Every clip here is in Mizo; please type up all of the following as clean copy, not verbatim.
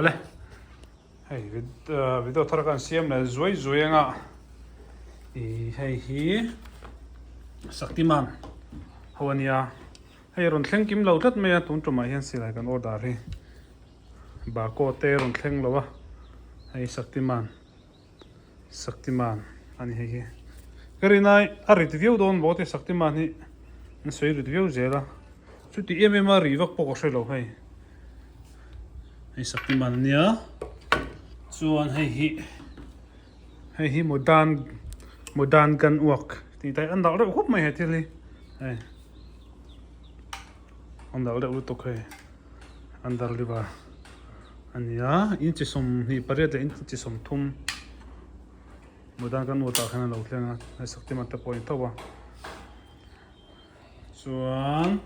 Awle, hei video thar kan siam leh zuai zuai anga ih hei hi Shaktiman ho ania hei rawn thleng kim lo tlat mai a tun tumah hian silai kan order hi barcode te rawn thleng lo a hei Shaktiman. Shaktiman a ni hei hi. Ka rinai a rit viau dawn maw te Shaktiman hi an sawi rit viau zel a. Chuti em em a rih vak pawh ka hre lo hei. Hei Shaktiman a nia. Chuan hei hi hei hi Modern Modern Gun Work tih te an dah reuh khawp mai he thil hi. Hei an dah reuh lutuk hei under river. A ni a, inchi 28 leh inchi 30 Mudan kan utah khan a lo thleng a, hei Shaktiman te pawh a ni tho a. Chuan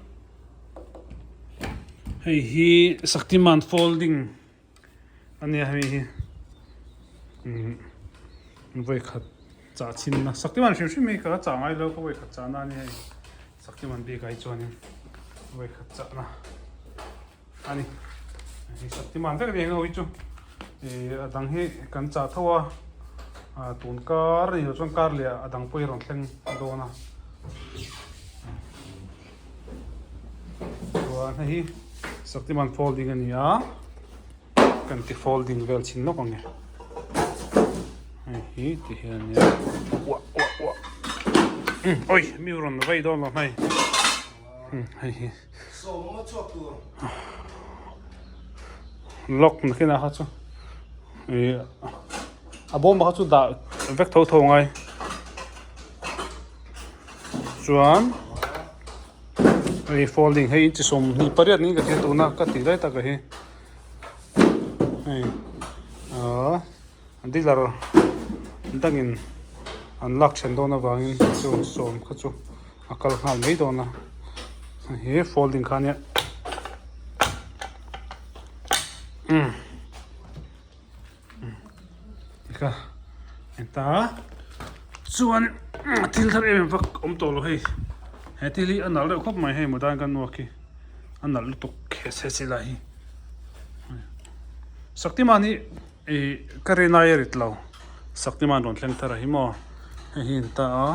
hei hi Shaktiman folding a nia hemi hi umm vawikhat chah chhin na Shaktiman hrim hrim hi ka la chah ngai lo ka vawikhat chah na a ni hei Shaktiman bik ah hi chuanin vawikhat chah na. A ni. Hei Shaktiman vek eng ho hi chu ih a dang hi kan chah tho a, ah tun kar a ni loh chuan kar leh ah a dang pawh hi a rawn thleng dawn a. Chuan hei hi Shaktiman folding a ni a. Kan ti folding vel chhin lawk ang e. Hei hi ti hian nia. Uah uah uah. Oi mi rawn vei dawn lo hei. Hei hi. Lock nakin ah kha chu ih a bawm ah kha chu dah vek tho tho ngai. Chuan. Hei folding hei inchi 28 niin ka hria tuna ka tih lai taka hi hei ahh dealer dangin an lak then dawn avangin chu sawm kha chu a kal nghal mai dawn a hei folding kha ania umm. Tikha heta chuan thil thar em em vak awm tawh lo hei he thil hi a nalh deuh khawp mai hei mudan kan nuak hi a nalh lutuk he se se lai hi Shaktiman hi ih ka rin ai a rit lo Shaktiman rawn thleng thar a hi maw hei hi an ta a.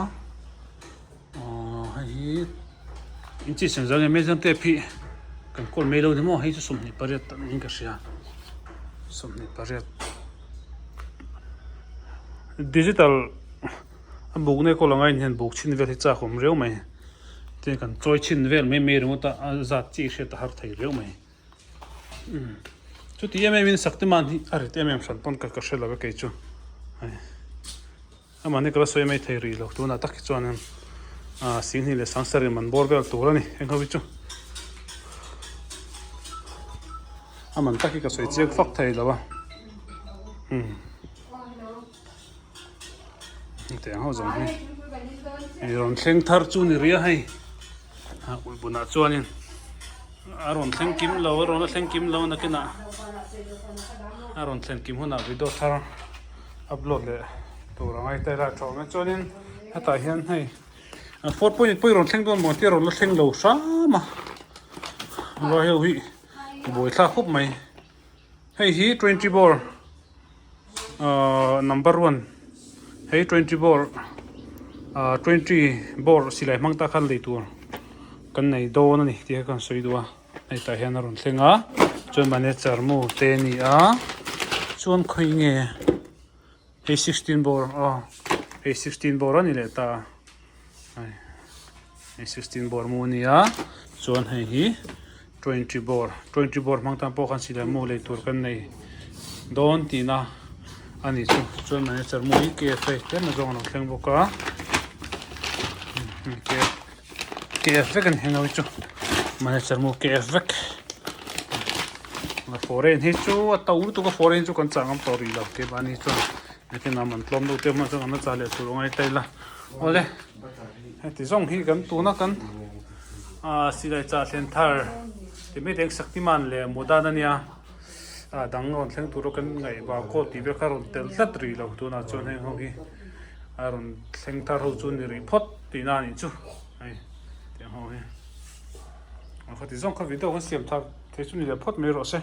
Aww hei hi inchi siam zang nge meizang tep hi kan kawl mai lo ni maw hei chu 28 tak niin ka hria 28 digital a buk na kawl anga in hian buk chhin vel hi chak awm riau mai tin kan chawi chhin vel mai mai ringawt a a zat chi hriat a har thei riau mai umm chuti em em in Shaktiman hi a rit em em hran pawn ka ka hre lo e kei chu hei. Amah hi ka la sawi mai thei rih lo tunah tak hi chuanin ah Singhnih leh Sangsarih man bawr vel tur a ni heng ho hi chu a man tak hi ka sawi chiang fak thei lo a umm hetiang ho zawng hi ih rawn thleng thar chu ni ria hei ah ulh bunah chuanin a rawn thleng kim lo a rawn la thleng kim lo nakinah a rawn thlen kim hunah video thar. Upload leh tur a ngai ta ila tha awm e chuanin hetah hian hei 4.8 pawh hi rawn thleng dawn maw tia rawn la thleng lo hram a ruai ho hi buaithlak khawp mai hei hi 20 bore ahh number one hei 20 bore ahh 20 bore silai hmang ta khan lei tur kan nei dawn a ni tih kha kan sawi duh a. Hetah hian a rawn thleng a chuan manager mu te a ni a chuan khawi nge hei 16 bawr aw hei 16 bawr a ni leh ta hei hei 16 bawr mu a ni a chuan hei hi 20 bawr 20 bawr hmang tan pawh khan silai mu lei tur kan nei dawn tihna a ni chu chuan manager mu hi cafe te mazawng a lo thleng bawk a KF vek a ni heng ho hi chu manager mu KF vek foreign hi chu a to lutuk a foreign chu kan chah ngam tawh rih lo keimahni chuan engtin a man tlawm deuh te hman chuan kan la chah leh tur angai ta ila awle heti zawng hi kan tuna kan ah silai chah thlen thar ti mai teng Shaktiman leh Mudan ania a dang rawn thleng tura kan ngaih barcode tih vel kha rawn tel tlat rih lo tunah chuan heng ho hi a rawn thleng thar ho chu ni rih phawt. Tihna a nih chu hei tiang ho hi a khati zawng kha video kan siam thar thei chu ni leh phawt mai rawh se.